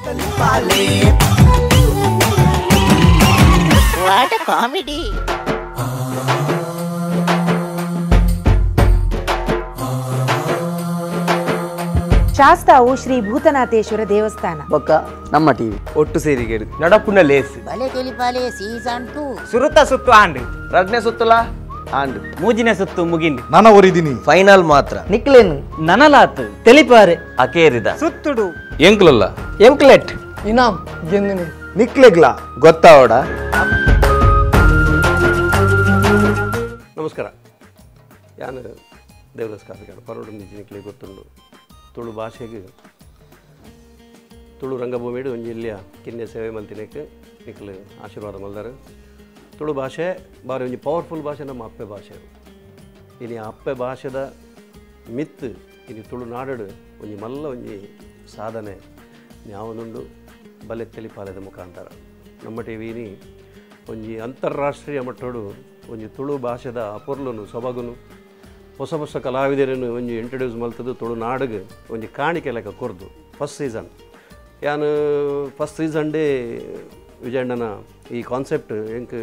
What a comedy. ಶಾಸ್ತಾವು Shri Bhutanatheshwara ದೇವಸ್ಥಾನ ಬೊಕ್ಕ ನಮ್ಮ ಟಿವಿ ಒಟ್ಟು ಸೇರಿಗೆಡು ನಡಪುನ ಲೇಸ್ ಬಲೆ ತೆಲಿಪಾಲೆ ಸೀಸನ್ 2 ಸುರುತ ಸುತ್ತು ಆಂಡ್ ರಡ್ನೆ ಸುತ್ತಲ ಆಂಡ್ ಮೂಜಿನ ಸುತ್ತು ಮುಗಿಂಡ್ ನನ ಒರಿದಿನಿ ಫೈನಲ್ ಮಾತ್ರ ನಿಕ್ಲೇನ್ ನನಲಾತ್ ತೆಲಿಪಾರೆ ಅಕೇರಿದ ಸುತ್ತುಡು ಎಂಕ್ಲಲ್ಲ ಎಂಕ್ಲೆಟ್ ಇನಾಮ್ ಗೆಂದಿನಿ ನಿಕ್ಲೆಗ್ಲ ಗೊತ್ತಾವಡ. ನಮಸ್ಕಾರ, ಯಾನು ದೇವದಾಸ್ ಕಾಪಿಕಾಡು ಪರೋಡು ನಿಕ್ಲೆ ಗೊತ್ತುಂಡು. ತುಳು ಭಾಷೆಗೆ ತುಳು ರಂಗಭೂಮಿಡು ಒಂಜಿ ಇಲ್ಲಿಯ ಕಿನ್ನೆ ಸೇವೆ ಮಲ್ತಿನಕ್ಕೆ ನಿಕ್ಲು ಆಶೀರ್ವಾದ ಮಲ್ದಾರು. ತುಳು ಭಾಷೆ ಬಾರಿ ಒಂಜಿ ಪವರ್ಫುಲ್ ಭಾಷೆ, ನಮ್ಮ ಅಪ್ಪೆ ಭಾಷೆ. ಇನಿ ಅಪ್ಪೆ ಭಾಷೆದ ಮಿತ್ತು ಇನಿ ತುಳುನಾಡು ಒಂಜಿ ಮಲ್ಲ ಒಂಜಿ ಸಾಧನೆ ಯಾವನುಂಡು ಬಲೆ ತೆಲಿಪಾಲೆದ ಮುಖಾಂತರ. ನಮ್ಮ ಟಿ ವಿನಿ ಒಂಜಿ ಅಂತಾರಾಷ್ಟ್ರೀಯ ಮಟ್ಟೋಡು ಒಂಜಿ ತುಳು ಭಾಷೆದ ಅಪೊರ್ಲುನು ಸೊಬಗುನು ಹೊಸ ಹೊಸ ಕಲಾವಿದರನ್ನು ಒಂಜಿ ಇಂಟ್ರೊಡ್ಯೂಸ್ ಮಲ್ತದ್ದು ತುಳುನಾಡಿಗೆ ಒಂಜಿ ಕಾಣಿಕೆ ಲೆಕ್ಕ ಕೊರ್ದು. ಫಸ್ಟ್ ಸೀಸನ್ ಯಾನು ಫಸ್ಟ್ ಸೀಸನ್ ಡೇ ವಿಜಯಣ್ಣನ ಈ ಕಾನ್ಸೆಪ್ಟ್ ಎಂಕ್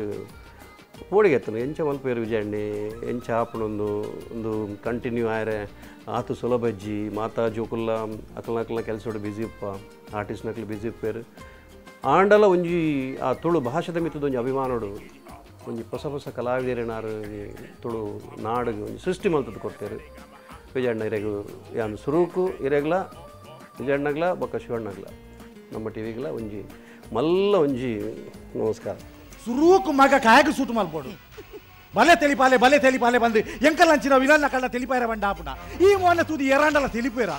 ಪೋಡಿಗೆ ಎತ್ತನು ಎಂಚ ಮಲ್ಪೇರು ವಿಜಯಣ್ಣೆ ಎಂಚ ಆಪಣೊಂದು ಒಂದು ಕಂಟಿನ್ಯೂ ಆಯರೆ ಆತು ಸುಲಭಜ್ಜಿ ಮಾತಾ ಜೋಕುಲ್ಲ ಅಕಲ್ನಕಲ್ನ ಕೆಲಸೋಡು ಬಿಸಿ ಇಪ್ಪ ಆರ್ಟಿಸ್ಟ್ನಕ್ಲು ಬಿಸಿ ಇಪ್ಪೇರು ಆಂಡಲ ಒಂಜಿ ಆ ತುಳು ಭಾಷೆದ ಮಿತ್ತದ ಒಂಜಿ ಅಭಿಮಾನೋಡು ಒಂಜಿ ಹೊಸ ಹೊಸ ಕಲಾವಿದರೇನಾರು ತುಳು ನಾಡಿಗೆ ಒಂಜಿ ಸೃಷ್ಟಿ ಮಲ್ತದ್ದು ಕೊಡ್ತೇರು ವಿಜಯಣ್ಣ. ಇರೆಗು ಯಾನು ಸುರೂಕು ಇರೆಗ್ಲ ವಿಜಯಣ್ಣಗ್ಲ ಬೊಕ್ಕ ಶಿವಣ್ಣಗ್ಲ ನಮ್ಮ ಟಿ ವಿಗ್ಲ ಒಂಜಿ ಮಲ್ಲ ಒಂಜಿ ನಮಸ್ಕಾರ. ಸುರೂಕು ಮಗ ಕಾಯಕ ಸೂಟ್ ಮಲ್ಪೋಡು ಬಲೆ ತೆಲಿಪಾಲೆ ಬಲೆ ತೆಲಿಪಾಲೆ ಬಂದು ಎಂಕಲಂಚಿನ ವಿಲನ್ನ ಕಳ್ಳ ತೆಲಿಪಾರ ಬಂಡ ಆಪುಣ ಈ ಮೋನ ತೂದಿ ಎರಾಂಡಲ ತೆಲಿಪೇರ.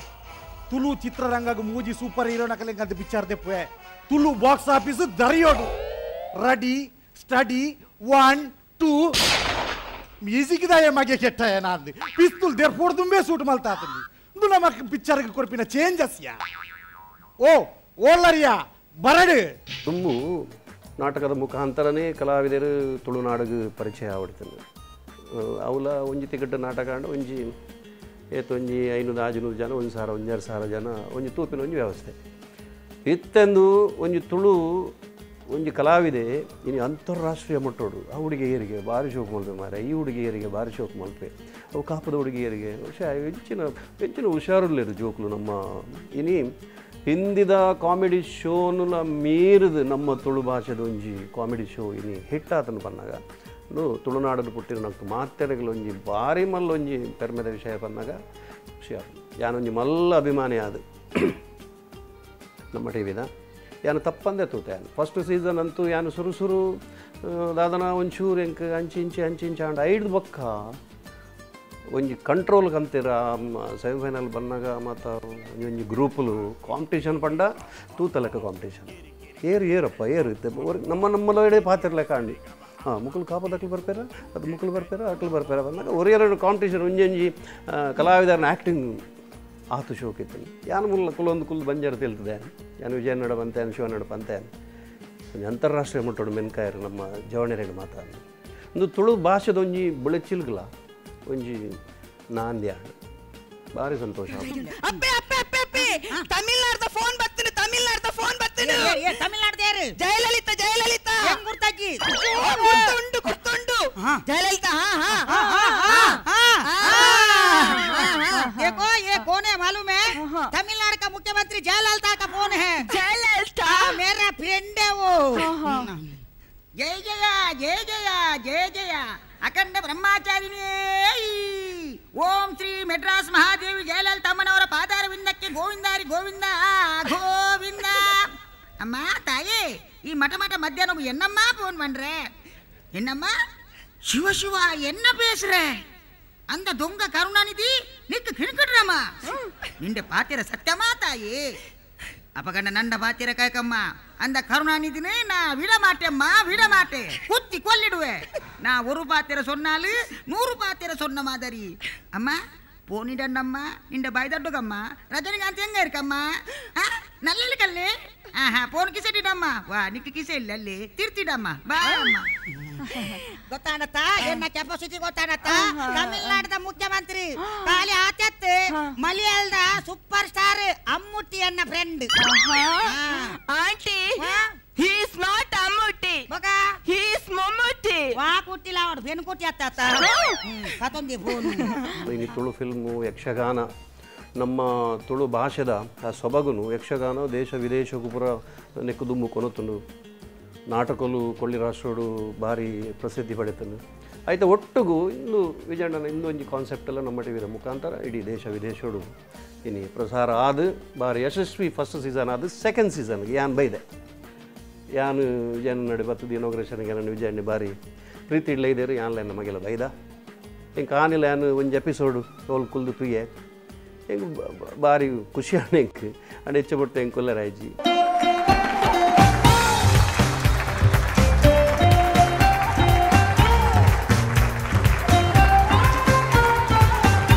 ತುಳು ಚಿತ್ರರಂಗಗ ಮೂಜಿ ಸೂಪರ್ ಹೀರೋ ನಕಲೆಂಕಂತ ಪಿಕ್ಚರ್ ದೆಪ್ಪುವೆ. ತುಳು ಬಾಕ್ಸ್ ಆಫೀಸ್ ದರಿಯೋಡು. ರೆಡಿ ಸ್ಟಡಿ 1 2 ಮ್ಯೂಸಿಕ್ ದಾಯ ಮಗೆ ಕೆಟ್ಟಾಯ ನಾಂದು ಪಿಸ್ತೂಲ್ ದೆರ್ಪೋಡ್ ದುಂಬೆ ಸೂಟ್ ಮಲ್ತಾತಂದು ಇಂದು ನಮ್ಮ ಪಿಕ್ಚರ್ಗೆ ಕೊರ್ಪಿನ ಚೇಂಜಸ್ ಯಾ ಓ ಓಲ್ಲರಿಯಾ ಬರಡು. ತುಂಬು ನಾಟಕದ ಮುಖಾಂತರನೇ ಕಲಾವಿದರು ತುಳುನಾಡಿಗೆ ಪರಿಚಯ ಆವಡ್ತದೆ. ಅವಲ ಒಂಜಿ ತಿಗಟ್ಟು ನಾಟಕ ಅಂಡ ಒಂಜಿ ಏತ್ ಒಂಜಿ 500 600 ಜನ 1000 1500 ಜನ ಒಂಜಿ ತೂಪಿನ ಒಂಜಿ ವ್ಯವಸ್ಥೆ ಇತ್ತೆಂದು ಒಂಜಿ ತುಳು ಒಂಜಿ ಕಲಾವಿದೆ ಇನ್ನು ಅಂತಾರಾಷ್ಟ್ರೀಯ ಮಟ್ಟೋಡು. ಆ ಹುಡುಗಿಯರಿಗೆ ಭಾರಿ ಶೋಕು ಮಲ್ಪೆ ಮಾರೆ, ಈ ಹುಡುಗಿಯರಿಗೆ ಭಾರಿ ಶೋಕು ಮಲ್ಪೆ, ಅವು ಕಾಪದ ಹುಡುಗಿಯರಿಗೆ ಹೆಚ್ಚಿನ ಹೆಚ್ಚಿನ ಹುಷಾರುಳ್ಳೇರು ಜೋಕ್ಲು ನಮ್ಮ. ಇನಿ ಹಿಂದಿದ ಕಾಮಿಡಿ ಶೋನುಲ ಮೀರಿದ ನಮ್ಮ ತುಳು ಭಾಷೆದ ಒಂಜಿ ಕಾಮಿಡಿ ಶೋ ಇನಿ ಹಿಟ್ಟಾತನು ಪನ್ನಾಗ ತುಳುನಾಡನ್ನು ಪುಟ್ಟಿರೋ ನಮ್ಗೆ ಮಾತೆರೆಗಳು ಒಂಜಿ ಭಾರಿ ಮಲ್ಲೊಂಜಿ ಪೆರ್ಮೆದ ವಿಷಯ ಪನ್ನಾಗ ಖುಷಿ ಆಪುಂಡು. ಯಾನೊಂಜಿ ಮಲ್ಲ ಅಭಿಮಾನಿ ಆದ ನಮ್ಮ ಟಿ ವಿದ ಯಾನು ತಪ್ಪಂದೆ ತೂತೆ. ಯಾನು ಫಸ್ಟ್ ಸೀಸನ್ ಅಂತೂ ಯಾನು ಸುರು ಸುರು ದಾದನ ಒಂಚೂರು ಎಂಕ್ ಅಂಚಿ ಇಂಚಿ ಅಂಚಿ ಇಂಚಿ ಆಂಡ್ ಐದು ಬೊಕ್ಕ ಒಂಜಿ ಕಂಟ್ರೋಲ್ ಕಂತೀರ ಸೆಮಿಫೈನಲ್ ಬನ್ನಾಗ ಮತ್ತು ಒಂಜಿ ಒಂಜಿ ಗ್ರೂಪುಲು ಕಾಂಪಿಟೇಷನ್ ಪಂಡ ತೂತಲೆಕ್ಕ ಕಾಂಪಿಟೇಷನ್ ಏರು ಏರಪ್ಪ ಏರು ನಮ್ಮ ನಮ್ಮಲೋಡೆ ಪಾತಿರ್ಲೆಕ್ಕ ಅಂಡಿ. ಹಾಂ ಮುಕ್ಕಲು ಕಾಪದಕ್ಲು ಬರ್ಪೇರ ಅದು ಮುಕ್ಕಲು ಬರ್ಪೇರ ಅಕ್ಲು ಬರ್ಪೇರ ಬಂದಾಗ ಒರೆಯೆರಡು ಕಾಂಪಿಟೇಷನ್ ಒಂಜಿ ಒಂಜಿ ಕಲಾವಿದರನ್ನ ಆ್ಯಕ್ಟಿಂಗ್ ಆತು ಶೋಕಿತ್ತು. ಯಾನು ಮುಲ್ಲ ಕುಲೊಂದು ಕುಲ್ ಬಂಜಾರ ತಿಳ್ತದೆ ಯಾನು ವಿಜಯನಡ ಬಂತೆ ಯಾನು ಶಿವನಡ ಬಂತೆ ಒಂಜಿ ಅಂತಾರಾಷ್ಟ್ರೀಯ ಮಟ್ಟೋಡು ಮೆನ್ಕಾಯರು ನಮ್ಮ ಜವಣೆರೆಡು ಮಾತಾಡ ಒಂದು ತುಳು ಭಾಷೆದ ಒಂಜಿ ಬುಳೆಚಿಲ್ಗಲ ಒಂಜಿ ನಾಂದಿ ಆಡು ಭಾರಿ ಸಂತೋಷ. ತಮಿಳ್ನಾಡ್ದ ಫೋನ್ ಬರ್ತೀನಿ, ತಮಿಳ್ನಾಡ್ದ ಫೋನ್ ಬರ್ತೀನಿ. ತಮಿಳ್ನಾಡ್ದ ಯಾರು? ಜಯಲಲಿತಾ ಜಯಲಲಿತಾ. ಗುರ್ತಾಕಿ ಗುರ್ತುಂಡು ಗುರ್ತುಂಡು ಜಯಲಲಿತಾ. ಹಾ ಹಾ ಹಾ देखो ये कौन है मालूम है? तमिलनाडु का मुख्यमंत्री जयललिता का फोन है. जयललिता मेरा फ्रेंड है वो. जय जया जय जया जय जया ಅಖಂಡ ಬ್ರಹ್ಮಚಾರಿಣಿ ಓಂ ಶ್ರೀ ಮೆಡ್ರಾಸ್ ಮಹಾದೇವಿ ಜಯಲಲಿತಾ ಅಮ್ಮನವರ ಪಾದಾರವಿಂದಕ್ಕೆ ಗೋವಿಂದಾರಿ ಗೋವಿಂದ ಗೋವಿಂದ. ಅಮ್ಮ ತಾಯಿ, ಈ ಮಠ ಮಠ ಮಧ್ಯಾಹ್ನ என்னம்மா ಫೋನ್ பண்ற? என்னம்மா சிவ சிவா என்ன பேசுற? அந்த ದೊಂಗ ಕರುಣಾನಿಧಿ ನಿಕ್ಕ ಕಿಣಕಟ್ರಮ್ಮ. ನಿಂಡೆ ಪಾತಿರ ಸತ್ಯಮಾ ತಾಯಿ? ಅಪಗಂಡ ನನ್ನ ಪಾತಿರ ಕಾಯಕಮ್ಮ அந்த கருணாநிதினு நான் விட மாட்டேம்மா, விட மாட்டேன், குத்தி கொல்லிடுவேன். நான் ஒரு பாத்திர சொன்னாலும் 100 பாத்திர சொன்ன மாதிரி. அம்மா போனிடண்ணம்மா, இந்த பயதட்டுக்கம்மா. ரஜினிகாந்த் எங்க இருக்கம்மா? நல்ல கல்லு. ஆஹா போன் கிசட்டிடம்மா. வா நிக்கு கிசை இல்லை அல்லே திருத்திடம்மா. வா அம்மா. ಗೊತ್ತಾಣತ್ತ ಎನ್ನ ಕೆಪಾಸಿಟಿ ಗೊತ್ತಾಣತ್ತ ತಮಿಳ್ನಾಡದ ಮುಖ್ಯಮಂತ್ರಿ ಖಾಲಿ ಆತತ್ ಮಲಯಾಳದ ಸೂಪರ್ ಸ್ಟಾರ್ ಅಮ್ಮುಟ್ಟಿ ಎನ್ನ friend aunty he is not Ammutty ಮಗ he is Mammootty ವಾ ಕುಟ್ಟಿಲ್ಲ ಅವಡು ಫೆನ್ ಕುಟ್ಟಿ ಅತ್ತ ಕತೊಂದಿ ಫೋನ್ ಇನ್ನು ತುಳು ಫಿಲ್ಮು ಯಕ್ಷಗಾನ ನಮ್ಮ ತುಳು ಭಾಷೆದ ಆ ಸೊಬಗುನು ಯಕ್ಷಗಾನ ದೇಶ ವಿದೇಶಕ್ಕೂ ಪೂರ ನೆಕ್ಕುದುಂಬು ಕೊನೊತ್ತುಂಡು ನಾಟಕಲು ಕೊಳ್ಳಿ ರಾಷ್ಟ್ರೋಡು ಭಾರಿ ಪ್ರಸಿದ್ಧಿ ಪಡೆತನು ಆಯ್ತು ಒಟ್ಟುಗೂ ಇನ್ನು ವಿಜಯಣ್ಣನ ಇನ್ನೊಂದು ಕಾನ್ಸೆಪ್ಟ್ ಎಲ್ಲ ನಮ್ಮ ಟಿವಿದ ಮುಖಾಂತರ ಇಡೀ ದೇಶ ವಿದೇಶೋಡು ಇನ್ನು ಪ್ರಸಾರ ಆದ ಭಾರಿ ಯಶಸ್ವಿ ಫಸ್ಟ್ ಸೀಸನ್ ಆದ ಸೆಕೆಂಡ್ ಸೀಸನ್ಗೆ ಯಾನ್ ಬೈದೆ ಯಾನು ವಿಜಯಣ್ಣ ನಡೆ ಬರ್ತದೆ ಇನಾಗ್ರೇಷನ್ಗೆ ನಾನು ವಿಜಯಣ್ಣ ಭಾರಿ ಪ್ರೀತಿ ಇಡ್ಲ ಇದ್ದೇರು ಯಾನ್ಲ ನಮಗೆಲ್ಲ ಬೈದ ಹಿಂಗೆ ಕಾನಿಲ್ಲ ಯಾನು ಒಂದು ಎಪಿಸೋಡು ತೋಲ್ ಕುಲ್ದು ತುಯ್ಯೆ ಹೆಂಗೆ ಭಾರಿ ಖುಷಿ ಆಣ ಹೆಂಗೆ ಅಂಡ್ ಹೆಚ್ಚು ಬಿಟ್ಟು ಹೆಂಗೆ ಕುಲ್ಲರಾಯ್ಜಿ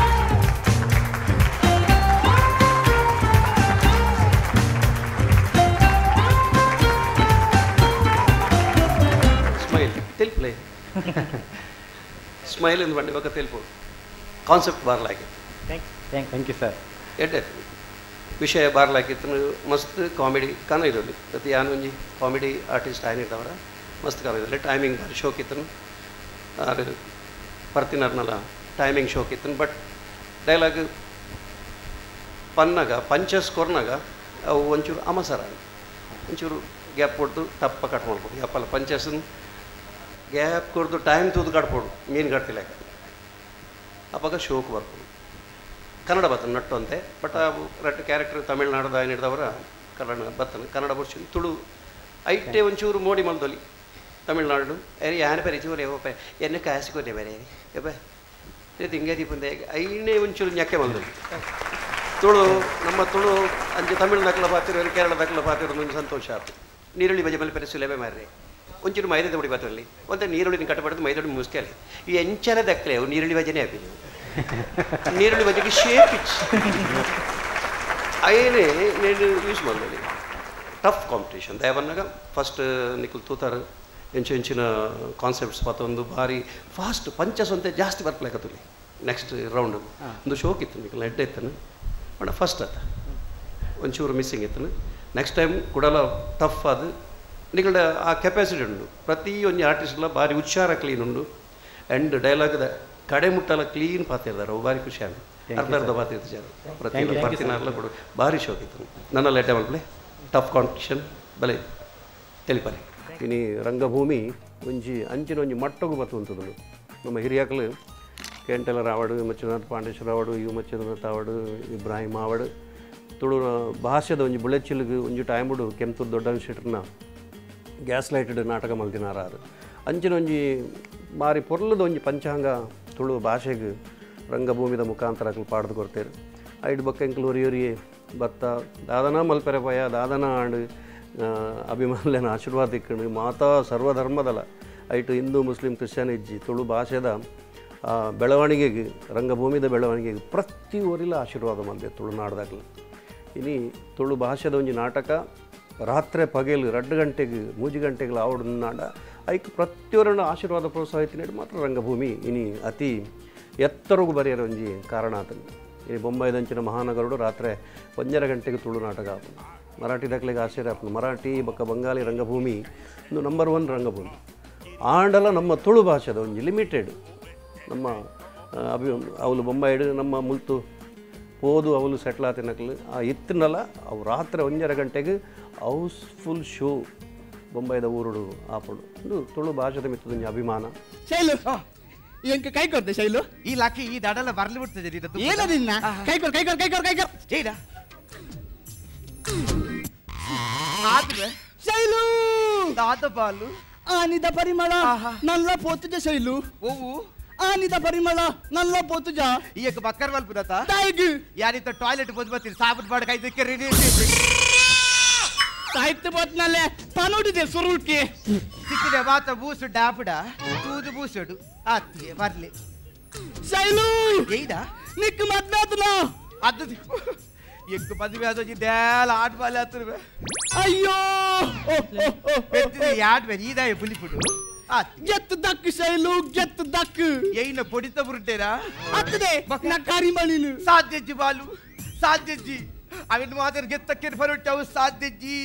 ಸ್ಮೈಲ್ ತೆಲ್ಪ್ಲೆ ಸ್ಮೈಲ್ ಎಂದು ಬಂಡಿ ಬಕ್ಕ ತೆಲ್ಪು ಕಾನ್ಸೆಪ್ಟ್ ಬಾರ್ಲಾಗಿತ್ತು thank you sir ಎಡ್ಡೆ ವಿಷಯ ಬಾರ್ಲಾಕಿತ್ತು ಮಸ್ತ್ ಕಾಮಿಡಿ ಕನ ಇರೋದು ಪ್ರತಿ ಯಾನೊಂಜಿ ಕಾಮಿಡಿ ಆರ್ಟಿಸ್ಟ್ ಆಯ್ನಿರ್ತಾವ್ರ ಮಸ್ತ್ ಕನ ಇರೋದು ಟೈಮಿಂಗ್ ಭಾರಿ ಶೋಕಿತ್ತನು ಆರು ಪರ್ತಿನರ್ನಲ್ಲ ಟೈಮಿಂಗ್ ಶೋಕಿತ್ತನು ಬಟ್ ಡೈಲಾಗ್ ಪನ್ನಾಗ ಪಂಚಸ್ ಕೊರ್ನಾಗ ಅವು ಒಂಚೂರು ಅಮಸರ ಒಂಚೂರು ಗ್ಯಾಪ್ ಕೊಡ್ದು ಟಪ್ಪ ಕಟ್ ಮಾಡ್ಬೋದು ಗ್ಯಾಪಲ್ಲ ಪಂಚಸ್ನ ಗ್ಯಾಪ್ ಕೊಡ್ದು ಟೈಮ್ ತೂದು ಕಟ್ಬೋದು ಮೀನು ಕಟ್ತಿಲ್ಲ ಅವಾಗ ಶೋಕ್ ಬರ್ಬೋದು ಕನ್ನಡ ಬರ್ತನೆ ನಟ್ಟು ಅಂತೆ ಬಟ್ ಆ ರಟ್ಟು ಕ್ಯಾರೆಕ್ಟರ್ ತಮಿಳ್ನಾಡದ ಏನಿಡ್ದವರ ಕನ್ನಡ ಬರ್ತನೆ ಕನ್ನಡ ವರ್ಷ ತುಳು ಐಟೆ ಒಂಚೂರು ಮೋಡಿ ಮಲ್ದೊಲಿ ತಮಿಳ್ನಾಡು ಯಾನ ಪರಿ ಚೂರು ಓಪೆ ಎನ್ನ ಕಾಸಿಕೊನೆ ಬರೇ ಯಪ್ಪ ತಿಂಗೆ ದೀಪಂದೆ ಐನೇ ಒಂಚೂರು ñಕ್ಕೆ ಮಲ್ದೊಲಿ ತುಳು ನಮ್ಮ ತುಳು ಅಂಚೆ ತಮಿಳು ದಕ್ಕಲ ಪಾತಿರೋ ಕೇರಳ ದಕ್ಕಲ ಪಾತಿರೋ ಒಂದು ಸಂತೋಷ ಆಯ್ತು ನೀರುಳ್ಳಿ ಬಜೆ ಮೇಲೆ ಪರಿ ಸುಲಭ ಮಾರ್ರೆ ಒಂಚೂರು ಮೈದಾ ತೊಡಿ ಪಾತ್ರಲ್ಲಿ ಒಂದು ನೀರುಳ್ಳಿ ಕಟ್ಟಬಾರ್ದು ಮೈದೊಡಿ ಮುಸ್ಕಲೆ ಈ ಎಂಚನ ದಕ್ಕಲೆ ಅವು ನೀರುಳ್ಳಿ ಬಜೆನೇ ಹಾಕಿ ನೀವು ನೀರುಳ್ಳಿ ಬಜೆಗೆ ಶೇಪ್ ಇಚ್ಚು ಅಯ್ಯನೇ నేను ಯೂಸ್ ಮಾಡಲಿ ಟಫ್ ಕಾಂಪಿಟೇಷನ್ ದಯವನ್ನಾಗ ಫಸ್ಟ್ ನಿಖಲ್ ತೂತಾರು ಎಂಚು ಎಂಚಿನ ಕಾನ್ಸೆಪ್ಟ್ಸ್ ಮತ್ತೊಂದು ಭಾರಿ ಫಾಸ್ಟ್ ಪಂಚಸ್ ಅಂತೆ ಜಾಸ್ತಿ ಬರ್ಪ್ಲೇಕತ್ತಲ್ಲಿ ನೆಕ್ಸ್ಟ್ ರೌಂಡ್ ಒಂದು ಶೋಕ್ ಇತ್ತು ನಿಖಲ್ ಎಡ್ಡೆ ಇತ್ತಾನೆ ಬಟ್ ಫಸ್ಟ್ ಆತ ಒಂಚೂರು ಮಿಸ್ಸಿಂಗ್ ಇತ್ತು ನೆಕ್ಸ್ಟ್ ಟೈಮ್ ಕೂಡಲ ಟಫ್ ಅದು ನಿಗಳ ಆ ಕೆಪಾಸಿಟಿ ಉಂಟು ಪ್ರತಿ ಒಂದು ಆರ್ಟಿಸ್ಟ್ಲ ಭಾರಿ ಹುಷಾರ ಕ್ಲೀನ್ ಉಂಟು ಆ್ಯಂಡ್ ಡೈಲಾಗ್ದ ಕಡೆ ಮುಟ್ಟಲ್ಲ ಕ್ಲೀನ್ ಪಾತಿರ್ತಾರೆ ಅವು ಭಾರಿ ಖುಷಿ ಆಗ ಅರ್ಧ ಅರ್ಧ ಪಾತಿರ್ತಾರೆ ಪ್ರತಿ ಪ್ರತಿನಾರ್ಲ ಕೂಡ ಭಾರಿ ಶೋಕ್ ಇತ್ತು ನನ್ನ ಲೆಟೆ ಮಲ್ಪಲೆ ಟಫ್ ಕಾಂಪಿಟೇಷನ್ ಬಲೆ ತಿಳಿಪಾರೆ ಇನಿ ರಂಗಭೂಮಿ ಒಂಜಿ ಅಂಚಿನ ಒಂಜಿ ಮಟ್ಟಗು ಬತ್ತುವಂಥದ್ದು ನಮ್ಮ ಹಿರಿಯಾಕಲು ಕೇಂಟೆಲರ್ ಆವಡು ಮಚ್ಚನಾಥ್ ಪಾಂಡೇಶ್ವರ ಆವಡು ಯು ಮಚ್ಚನಾಥ್ ಆವಡು ಇಬ್ರಾಹಿಂ ಆವಡು ತುಳು ಭಾಷೆದ ಒಂಜಿ ಬುಳೆಚಿಲ್ಗ್ ಒಂಜಿ ಟೈಮುಡು ಕೆಂತೂರು ದೊಡ್ಡ ಶೆಟ್ರನ್ನ ಗ್ಯಾಸ್ ಲೈಟೆಡ್ ನಾಟಕ ಮಲ್ತಿನಾರಾರು ಅಂಚಿನ ಒಂಜಿ ಬಾರಿ ಪೊರ್ಲದ ಒಂಜಿ ಪಂಚಾಂಗ ತುಳು ಭಾಷೆಗೆ ರಂಗಭೂಮಿದ ಮುಖಾಂತರ ಅಕಲು ಪಾಡ್ದು ಕೊಡ್ತೇರು ಐಡ್ ಬಕ್ಕ ಎಂಕಲು ಒರಿಯೊರಿಯೇ ಬತ್ತ ದಾದನ ಮಲ್ಪೆರೆ ಪಯ ದಾದನ ಆಂಡ್ ಅಭಿಮಾನುಲೆನ ಆಶೀರ್ವಾದ ಇಕ್ಕಂಡು ಮಾತಾ ಸರ್ವಧರ್ಮದಲ ಐಟು ಹಿಂದೂ ಮುಸ್ಲಿಂ ಕ್ರಿಶ್ಚಿಯನ್ ಇಜ್ಜಿ ತುಳು ಭಾಷೆದ ಬೆಳವಣಿಗೆಗೆ ರಂಗಭೂಮಿದ ಬೆಳವಣಿಗೆಗೆ ಪ್ರತಿ ಊರಿಲ ಆಶೀರ್ವಾದ ಮಂದೆ ತುಳುನಾಡ್ದಾಗಲು ಇನಿ ತುಳು ಭಾಷೆದ ಒಂಜಿ ನಾಟಕ ರಾತ್ರಿ ಪಗಲು 2 ಗಂಟೆಗೆ 3 ಗಂಟೆಗೆ ಆವಡು ನಾಡ ಐಕ್ ಪ್ರತಿಯೊರನ್ನು ಆಶೀರ್ವಾದ ಪ್ರೋತ್ಸಾಹಿತಿ ಮಾತ್ರ ರಂಗಭೂಮಿ ಇನಿ ಅತಿ ಎತ್ತರಗೂ ಬರೆಯರ ಒಂಜಿ ಕಾರಣ ಆತನು. ಇನಿ ಬೊಂಬೈದಂಚಿನ ಮಹಾನಗರುಡು ರಾತ್ರಿ 1.5 ಗಂಟೆಗೆ ತುಳು ನಾಟಕ ಆಪುಂಡು. ಮರಾಠಿ ದಾಖಲೆಗೆ ಆಶ್ಚರ್ಯ ಆಪುಂಡು. ಮರಾಠಿ ಬೊಕ್ಕ ಬಂಗಾಲಿ ರಂಗಭೂಮಿ ಒಂದು ನಂಬರ್ 1 ರಂಗಭೂಮಿ. ಆಂಡಲ ನಮ್ಮ ತುಳು ಭಾಷೆದ ಒಂಜಿ ಲಿಮಿಟೆಡ್ ನಮ್ಮ ಅವಳು ಬೊಂಬೈಡು ನಮ್ಮ ಮುಲ್ತು ಪೋದು ಅವಳು ಸೆಟ್ಲ್ ಆತಿನಕ್ಲು ಆ ಇತ್ತಿನಲ್ಲ ಅವು ರಾತ್ರಿ 1.5 ಗಂಟೆಗೆ ಹೌಸ್ಫುಲ್ ಶೋ ಬೊಂಬೈದ ಊರುಡು ಆಪುಂಡು. ಇದು ತುಳು ಭಾಷೆದ ಮಿತ್ತದ ಅಭಿಮಾನ. ಶೈಲು ಎಂಕ ಕೈ ಕೊರ್ದೆ ಶೈಲು ಈ ಲಾಕಿ ಈ ದಡಲ ಬರ್ಲಿ ಬಿಡ್ತದೆ ಏನದಿನ್ನ ಕೈ ಕೊರ್ ಕೈ ಕೊರ್ ಕೈ ಕೊರ್ ಕೈ ಕೊರ್ ಜೈದ ಶೈಲು ದಾದ ಬಾಲು ಆನಿದ ಪರಿಮಳ ನಲ್ಲ ಪೋತುಜ ಶೈಲು ಓವು ಆನಿದ ಪರಿಮಳ ನಲ್ಲ ಪೋತುಜ ಈ ಎಕ್ ಬಕ್ಕರ್ವಲ್ ಪುರತ ತಾಯಿಗೆ ಯಾರಿತ ಟಾಯ್ಲೆಟ್ ಬೋದ್ ಬತ್ತಿ ಸಾಬೂನ್ ಬಾಡ ಕೈ ದಿಕ್ಕರಿ ಸಾಹಿತ್ಯ ಬೋತ್ನಲ್ಲೇ ಪನೋಡಿದೆ ಸುರುಟ್ಗೆ ಸಿಕ್ಕಿದೆ ಮಾತ ಬೂಸು ಡಾಪುಡ ತೂದು ಬೂಸುಡು ಆತ್ಗೆ ಬರ್ಲಿ ಶೈಲು ಏಯ್ದ ನಿಕ್ ಮದ್ವೆ ಆತನ ಅದು ಎಕ್ ಮದ್ವೆ ಆದೋಜಿ ದೇಲ ಆಟ ಬಾಲೆ ಆತುರುವೆ ಅಯ್ಯೋ ಪೆತ್ತಿದ ಯಾಟ್ ಬೆ ಈದಾಯ ಪುಲಿಪುಡು ಗೆತ್ ದಕ್ ಶೈಲು ಗೆತ್ ದಕ್ ಏನ ಪೊಡಿತ ಬುರುಟೇರಾ ಅತ್ತದೆ ನಾ ಕರಿಮಣಿನು ಸಾಧ್ಯಜ್ಜಿ ಬಾಲು ಸಾಧ್ಯಜ್ಜಿ ಅವಿನ ಮಾತ್ರ ಗೆತ್ತಕ್ಕೆ ಬರುಟ್ಟೆ ಅವು ಸಾಧ್ಯಜ್ಜಿ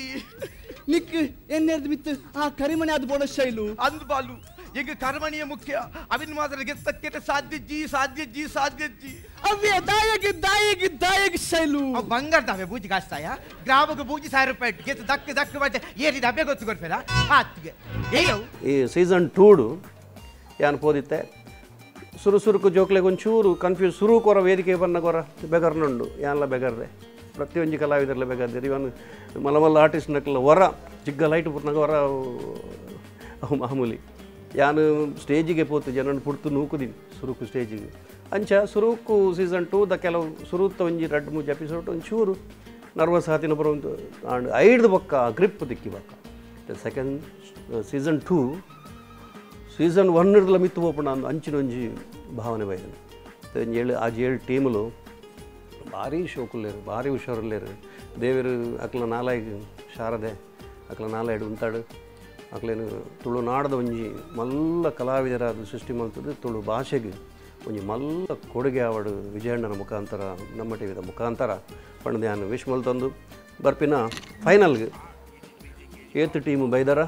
ನಿಕ್ ಎನ್ನೇರ್ದು ಮಿತ್ತು ಆ ಕರಿಮಣಿ ಅದು ಬೋಡ ಶೈಲು ಅಂದ್ ಬಾಲು ಈಗ ಕರ್ಮಣಿಯ ಮುಖ್ಯ ಅವಿನ ಮಾತ್ರ ಗೆತ್ತಕ್ಕೆ ಸಾಧ್ಯಜ್ಜಿ ಸಾಧ್ಯಜ್ಜಿ ಸಾಧ್ಯಜ್ಜಿ ಅವೇ ದಾಯಗೆ ದಾಯಗೆ ದಾಯಗೆ ಶೈಲು ಅವು ಬಂಗಾರ ದಾವೆ ಬೂಜಿ ಕಾಸ್ತಾಯ ಗ್ರಾಮಕ್ಕೆ ಬೂಜಿ 1000 ರೂಪಾಯಿ ಗೆತ್ತು ದಕ್ ದಕ್ ಮತ್ತೆ ಏರಿದ ಅಬ್ಬೆ ಗೊತ್ತು ಕೊಡ್ಬೇಡ ಆತ್ಗೆ ಈ ಸೀಸನ್ 2 ಯಾನ್ ಪೋದಿತ್ತೆ ಸುರು ಸುರುಕು ಜೋಕ್ಲೆಗ್ ಒಂಚೂರು ಕನ್ಫ್ಯೂಸ್ ಸುರು ಕೊರ ವೇದಿಕೆ ಬನ್ನ ಕೊರ ಬೆಗರ್ನುಂಡು ಯಾನ್ಲ ಬೆಗರ್ದೆ ಪ್ರತಿಯೊಂಜಿ ಕಲಾವಿದರ್ಲ ಬೆಗರ್ದೆ ಇವನ್ ಮಲ್ಲ ಮಲ್ಲ ಆರ್ಟಿಸ್ಟ್ ನಕ್ಲ ಹೊರ ಜಿಗ್ಗ ಲೈಟ್ ಪುಟ್ನಾಗ ಹೊರ ಅವು ಮಾಮೂಲಿ ಯಾನು ಸ್ಟೇಜಿಗೆ ಪೋತು ಜನನ ಪುಡ್ತು ನೂಕುದೀನಿ ಸುರುಕು ಸ್ಟೇಜಿಗೆ ಅಂಚ ಸುರುಕು ಸೀಸನ್ 2 the ಕೆಲವು ಸುರುತ್ತ ಒಂಜಿ 2-3 ಎಪಿಸೋಡ್ ಒಂಚೂರು ನರ್ವಸ್ ಆತಿನ ಬರೋ ಆ್ಯಂಡ್ ಐದು ಬೊಕ್ಕ ಗ್ರಿಪ್ ದಿಕ್ಕಿ ಬೊಕ್ಕ ಸೆಕೆಂಡ್ ಸೀಸನ್ 2 ಸೀಸನ್ 1 ಇರ್ಲ ಮಿತ್ತು ಪೋಪುಂಡ ಅಂದು ಅಂಚಿನ ಒಂಜಿ ಭಾವನೆ ಬೈದನು ಏಳು ಆ 7 ಟೀములు ಭಾರಿ ಶೋಕುಲ್ಲೇರು ಭಾರಿ ಹುಷಾರುಲ್ಲೇರು ದೇವರು ಅಕ್ಲ ನಾಲಾಯಿಗೆ ಶಾರದೆ ಅಕ್ಲ ನಾಲಾಯ್ಡು ಉಂತಾಡು ಅಕ್ಲೇನು ತುಳುನಾಡದ ಒಂಜಿ ಮಲ್ಲ ಕಲಾವಿದರಾದ ಸೃಷ್ಟಿ ಮಲ್ತದ್ದು ತುಳು ಭಾಷೆಗೆ ಒಂಜಿ ಮಲ್ಲ ಕೊಡುಗೆ ಆವಡು ವಿಜಯಣ್ಣನ ಮುಖಾಂತರ ನಮ್ಮ ಟಿವಿದ ಮುಖಾಂತರ ಪಂಡ್ದು ಯಾನು ವಿಶ್ ಮಲ್ತಂದು ಬರ್ಪಿನ ಫೈನಲ್ಗೆ ಏತ್ ಟೀಮು ಬೈದಾರ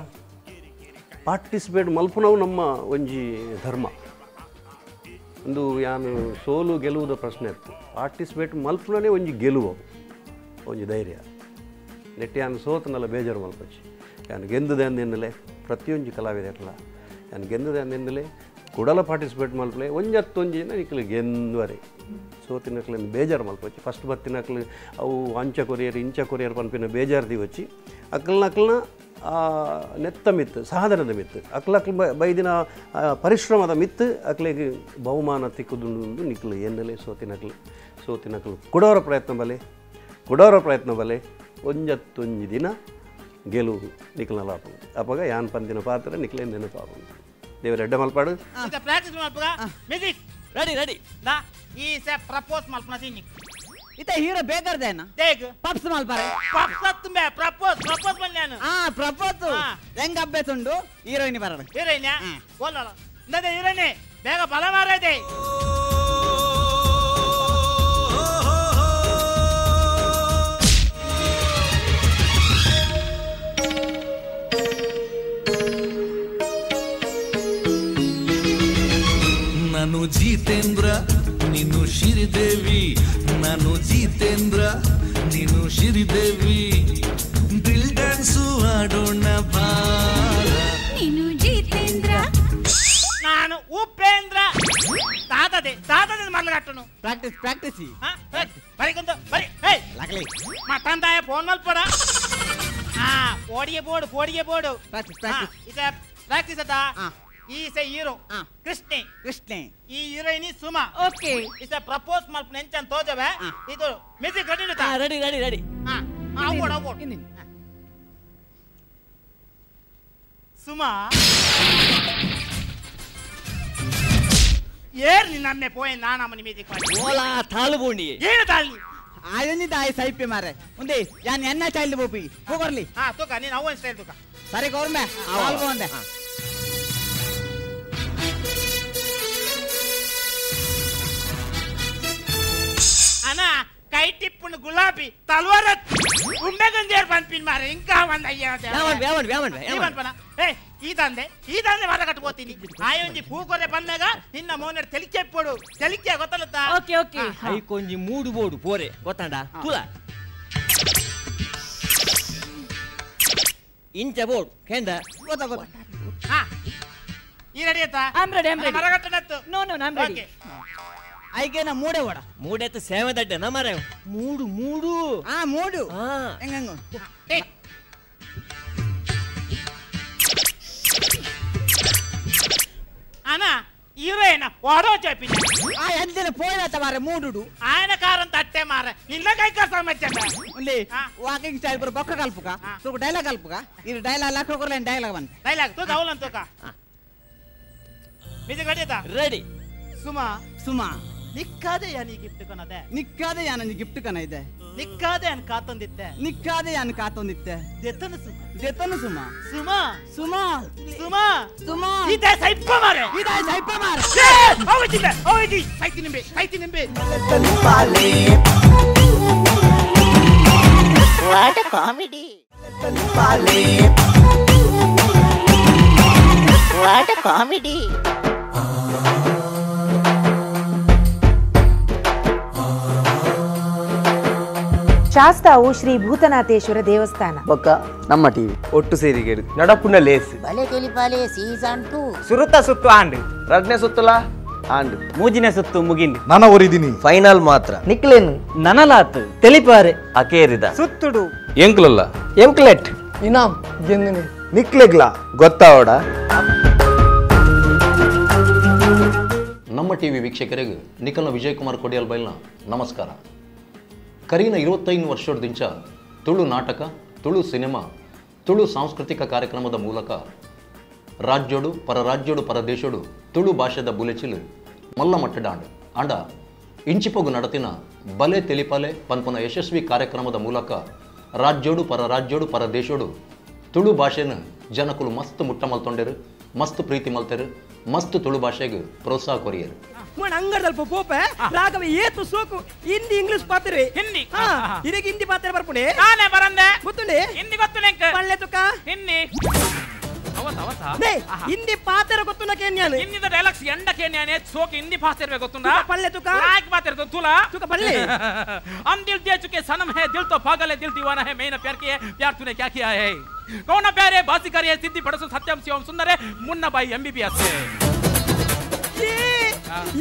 ಪಾರ್ಟಿಸಿಪೇಟ್ ಮಲ್ಪುನವು ನಮ್ಮ ಒಂಜಿ ಧರ್ಮ ಒಂದು ಯಾನು ಸೋಲು ಗೆಲುವುದ ಪ್ರಶ್ನೆ ಇತ್ತು ಪಾರ್ಟಿಸಿಪೇಟ್ ಮಲ್ಪುನನೇ ಒಂಜಿ ಗೆಲುವು ಒಂಜಿ ಧೈರ್ಯ ನೆಟ್ಟಿ ಯಾನು ಸೋತನಲ್ಲ ಬೇಜಾರು ಮಲ್ಪಚ್ಚಿ ಯಾನು ಗೆಂದುದೆ ಅಂದೆನ್ನಲೆ ಪ್ರತಿಯೊಂಜಿ ಕಲಾವಿದರಲ್ಲ ಯಾನು ಗೆಂದುದೆ ಅಂದೆನ್ನಲೆ ಕುಡಲ ಪಾರ್ಟಿಸಿಪೇಟ್ ಮಲ್ಪಲೆ ಒಂಜತ್ತೊಂಜಿ ನಿಕ್ಲು ಗೆಂದುವರೆ ಸೋತಿನಕ್ಲು ಬೇಜಾರು ಮಲ್ಪಚ್ಚಿ ಫಸ್ಟ್ ಬತ್ತಿನಕ್ಲು ಅವು ಅಂಚ ಕೊರಿಯರ್ ಇಂಚ ಕೊರಿಯರ್ ಪನ್ಪಿನ ಬೇಜಾರು ದಿವಚ್ಚಿ ಅಕ್ಲನ ನೆತ್ತ ಮಿತ್ತು ಸಾಧನದ ಮಿತ್ತು ಅಕ್ಲಕ್ಲು ಬೈದಿನ ಪರಿಶ್ರಮದ ಮಿತ್ತು ಅಕ್ಲಿಗೆ ಬಹುಮಾನ ತಿಕ್ಕುದುಂಡು ನಿಕ್ಲು ಎನ್ನಲೆ ಸೋತಿನಕ್ಲು ಸೋತಿನಕ್ಲು ಕೊಡೋರ ಪ್ರಯತ್ನ ಬಲೆ ಕೊಡೋರ ಪ್ರಯತ್ನ ಬಲೆ ಒಂಜತ್ತೊಂಜಿ ದಿನ ಗೆಲುವು ನಿಕ್ಲನ ಲಾಪು ಅಪ್ಪಗ ಯಾನ್ ಪಂದಿನ ಪಾತ್ರ ನಿಕ್ಲೆ ನೆನಪಾಪು ದೇವರ ಎಡ್ಡ ಮಲ್ಪಾಡು ಪ್ರಾಕ್ಟೀಸ್ ಮಲ್ಪಗ ಮ್ಯೂಸಿಕ್ ರೆಡಿ ರೆಡಿ ದಾ ಈ ಸೆ ಪ್ರಪೋಸ್ ಮಲ್ಪನ ಸೀನಿ ಇತ ಹೀರೋ ಬೇಕರ್ದೇನ ದೇಗ್ ಪಪ್ಸ್ ಮಲ್ಪಾರೆ ಪಪ್ಸ್ ತುಂಬೆ ಪ್ರಪೋಸ್ ಪ್ರಪೋಸ್ ಮಲ್ಯಾನು ಆ ಪ್ರಪೋಸ್ ಹೆಂಗ ಅಬ್ಬೆಸುಂಡು ಹೀರೋಯಿನ್ ಬರಡ ಹೀರೋಯಿನ್ ಓಲಲ ಇಂದದೆ ಹೀರೋಯಿನ್ ಬೇಗ ಬಲ ಮಾರದೆ ನಾನು ಜಿತೇಂದ್ರ ನೀನು ಶ್ರೀದೇವಿ ನಾನು ಜಿತೇಂದ್ರ ನೀನು ಶ್ರೀದೇವಿ ದಿಲ್ ಡ್ಯಾನ್ಸು ಆಡೋಣ ಬಾ ನೀನು ಜಿತೇಂದ್ರ ನಾನು ಉಪೇಂದ್ರ ತಾತದೆ ತಾತದೆ ಮಲ್ಲಗಟ್ಟನು ಪ್ರಾಕ್ಟೀಸ್ ಪ್ರಾಕ್ಟೀಸ್ ಬರಿ ಕೊಂದು ಬರಿ ಏಯ್ ಲಗಲಿ ಮತ್ತಂದಾಯ ಫೋನ್ ಮಲ್ಪಡ ಆ ಓಡಿಗೆ ಬೋರ್ಡ್ ಓಡಿಗೆ ಬೋರ್ಡ್ ಪ್ರಾಕ್ಟೀಸ್ ಪ್ರಾಕ್ಟೀಸ್ ಇದ ಪ್ರಾಕ್ಟೀಸ್ ಅದ ಈ ಸೆ ಹೀರೋ ಕೃಷ್ಣೆ ಕೃಷ್ಣೆ ಈ ಹೀರೋಯಿನ್ ಸುಮಾ ಓಕೆ ಈ ಸೆ ಪ್ರಪೋಸ್ ಮಲ್ಪನ ಎಂಚನ್ ತೋಜವೆ ಇದು ಮ್ಯೂಸಿಕ್ ರೆಡಿ ಉಂಟಾ ರೆಡಿ ರೆಡಿ ರೆಡಿ ಹಾ ಅವೋಡ್ ಅವೋಡ್ ಸುಮಾ ಏರ್ ನಿನ್ನಮ್ಮೆ ಪೋಯ್ ನಾನಮ್ಮನಿ ಮ್ಯೂಸಿಕ್ ಮಾಡಿ ಓಲಾ ತಾಳು ಬೋಂಡಿ ಏನು ತಾಳಿ ಆಯನಿ ದಾಯಿ ಸೈಪೆ ಮಾರೆ ಉಂದೆ ಯಾನ್ ಎನ್ನ ಚೈಲ್ಡ್ ಬೋಪಿ ಹೋಗರ್ಲಿ ಹಾ ತೂಕ ನೀನು ಅವನ್ ಸ್ಟೈಲ್ ತೂಕ ಸರಿ ಗೌರ್ಮೆ ಆಲ್ಬೋ ಅಂದೆ ಅಣ್ಣ ಕೈ ಟಿಪ್ಪುನ ಗುಲಾಬಿ ತಲ್ವಾರ ಉಂಡೆಗಂಜೇರ್ ಬಂದ್ಪಿನ್ ಮಾರೆ ఇంకా ಒಂದ್ ಅಯ್ಯ ಏ ಈ ತಂದೆ ಈ ತಂದೆ ಮರ ಕಟ್ಕೋತೀನಿ ಆಯೊಂಜಿ ಪೂ ಕೊರೆ ಬಂದಾಗ ನಿನ್ನ ಮೋನರ್ ತೆಲಿಕೆ ಪೋಡು ತೆಲಿಕೆ ಗೊತ್ತಲತ್ತ ಓಕೆ ಓಕೆ ಐಕೊಂಜಿ ಮೂಡು ಬೋಡು ಪೋರೆ ಗೊತ್ತಾಂಡ ತುಲ ಇಂಚ ಬೋಡು ಕೇಂದ ಗೊತ್ತ ಗೊತ್ತ ಹಾ ಈ ರೆಡಿ ಆಯ್ತಾ I am ready I am ready ಮರ ಕಟ್ಟನತ್ತು no no I am ready ಐಕೆನ ಮೂಡೆ ಓಡ ಮೂಡೆತ್ತು ಸೇವೆ ದಡ್ಡೆ ನ ಮರ ಮೂಡು ಮೂಡು ಆ ಮೂಡು ಹೆಂಗಂಗು ಅಣ್ಣ ಹೀರೋಯಿನ ಓಡೋ ಚೋಪಿನ ಆ ಎಂದಿನ ಪೋಯಿನತ್ತ ಮಾರೆ ಮೂಡುಡು ಆಯನ ಕಾರನ್ ತಟ್ಟೆ ಮಾರೆ ನಿನ್ನ ಕೈ ಕಸ ಮಚ್ಚ ಉಲ್ಲಿ ವಾಕಿಂಗ್ ಸ್ಟೈಲ್ ಬರ ಬೊಕ್ಕ ಕಲ್ಪುಕ ಸ್ವಲ್ಪ ಡೈಲಾಗ್ ಕಲ್ಪುಕ ಇದು ಡೈಲಾಗ್ ಲಕ್ಕ ಕೊರ್ಲೆ ಡೈಲಾಗ್ ಬಂತ ಡೈಲಾಗ್ ತೂಕ ಅವಲನ್ ತೂಕ ಮ್ಯೂಸಿಕ್ ರೆಡಿ ಆಯ್ತಾ ರೆಡಿ ಸುಮಾ ಸುಮಾ ನಿಕ್ಕಾದೆ ಯಾನಿ ಗಿಫ್ಟ್ ಕನದೆ ನಿಕ್ಕಾದೆ ಯಾನ ಗಿಫ್ಟ್ ಕನ ಇದೆ ನಿಕ್ಕಾದೆ ಅನ್ ಕಾತೊಂದಿತ್ತೆ ನಿಕ್ಕಾದೆ ಅನ್ ಕಾತೊಂದಿತ್ತೆ ದೆತ್ತನ ಸುಮ ದೆತ್ತನ ಸುಮ ಸುಮಾ ಸುಮಾ ಸುಮಾ ಸುಮಾ ಇದೇ ಸೈಪ್ಪ ಮಾರೆ ಇದೇ ಸೈಪ್ಪ ಮಾರೆ ಹೋಗಿದ್ದೆ ಹೋಗಿ ಸೈತಿ ನಿಂಬೆ ಸೈತಿ ನಿಂಬೆ. What a comedy. What a comedy. ಶಾಸ್ತಾವು Shri Bhutanatheshwara ದೇವಸ್ಥಾನ. ಬೊಕ್ಕ ನಮ್ಮ ಟಿವಿ ಒಟ್ಟು ಸೇರಿಗೇಡು ನಡಪುನ ಲೇಸ್ ಬಲೆ ತೆಲಿಪಾಲೆ ಸೀಸನ್ 2. ಸುರುತ ಸುತ್ತು ಆಂಡ್ ರಡ್ನೆ ಸುತ್ತಲ ಆಂಡ್ ಮೂಜಿನ ಸುತ್ತು ಮುಗಿಂಡಿ ನಾನು ಒರಿದಿನಿ ಫೈನಲ್ ಮಾತ್ರ ನಿಕ್ಲೇನು ನನಲಾತ್ ತೆಲಿಪಾರೆ ಅಕೇರಿದ ಸುತ್ತುಡು ಎಂಕ್ಲಲ್ಲ ಎಂಕ್ಲೆಟ್ ಇನಾಮ್ ಗೆಂದಿನಿ ನಿಕ್ಲೆಗ್ಲಾ ಗೊತ್ತಾವಡ. ನಮ್ಮ ಟಿವಿ ವೀಕ್ಷಕರಿಗೆ ನಿಖಲ್ನ ವಿಜಯಕುಮಾರ್ ಕೊಡಿಯಲ್ ಬೈಲ್ನ ನಮಸ್ಕಾರ. ಕರೀನ 25 ವರ್ಷದಿಂಚ ತುಳು ನಾಟಕ, ತುಳು ಸಿನಿಮಾ, ತುಳು ಸಾಂಸ್ಕೃತಿಕ ಕಾರ್ಯಕ್ರಮದ ಮೂಲಕ ರಾಜ್ಯೋಡು ಪರರಾಜ್ಯೋಡು ಪರದೇಶೋಡು ತುಳು ಭಾಷೆದ ಬುಲೆಚಿಲು ಮಲ್ಲ ಮಟ್ಟಡಾಂಡು ಆಂಡ ಇಂಚಿಪೊಗು ನಡತಿನ ಬಲೆ ತೆಲಿಪಾಲೆ ಪನ್ಪುನ ಯಶಸ್ವಿ ಕಾರ್ಯಕ್ರಮದ ಮೂಲಕ ರಾಜ್ಯೋಡು ಪರರಾಜ್ಯೋಡು ಪರದೇಶೋಡು ತುಳು ಭಾಷೆನ ಜನಕುಲು ಮಸ್ತ್ ಮುಟ್ಟ ಮಲ್ತೊಂಡೆರು, ಮಸ್ತ್ ಪ್ರೀತಿ ಮಲ್ತೆರು, ಮಸ್ತ್ ತುಳು ಭಾಷೆಗೆ ಪ್ರೋತ್ಸಾಹ ಕೊರಿಯರು. ಅಂಗಡಲ್ಪ ಪೋಪೆ ರಾಘವ ಏತು ಸೋಕು ಹಿಂದಿ ಇಂಗ್ಲಿಷ್ ಪಾತ್ರೆ ಹಿಂದಿ ಇದಕ್ಕೆ ಹಿಂದಿ ಪಾತ್ರೆ ಬರ್ಪುಣೆ ನಾನೇ ಬರಂದೆ ಗೊತ್ತುಂಡೆ ಹಿಂದಿ ಗೊತ್ತುಂಡೆ ಪಳ್ಳೆ ತುಕ ಹಿಂದಿ ಹಿಂದಿ ಪಾತ್ರೆ ಗೊತ್ತುಂಡ ಕೇನ್ಯಾನೆ ಹಿಂದಿದ ಡೈಲಾಗ್ಸ್ ಎಂಡ ಕೇನ್ಯಾನೆ ಸೋಕ್ ಹಿಂದಿ ಪಾತ್ರೆ ಗೊತ್ತುಂಡ ಪಳ್ಳೆ ತುಕ ಲಾಯ್ಕ್ ಪಾತ್ರೆ ತುಲ ತುಕ ಪಳ್ಳೆ हम दिल दे चुके सनम है दिल तो पागल है दिल दीवाना है मैंने प्यार किया है प्यार तूने क्या किया है कौन ना प्यार है बाजी है सिद्धि पड़सो सत्यम शिवम सुंदर है मुन्ना भाई एमबीबीएस है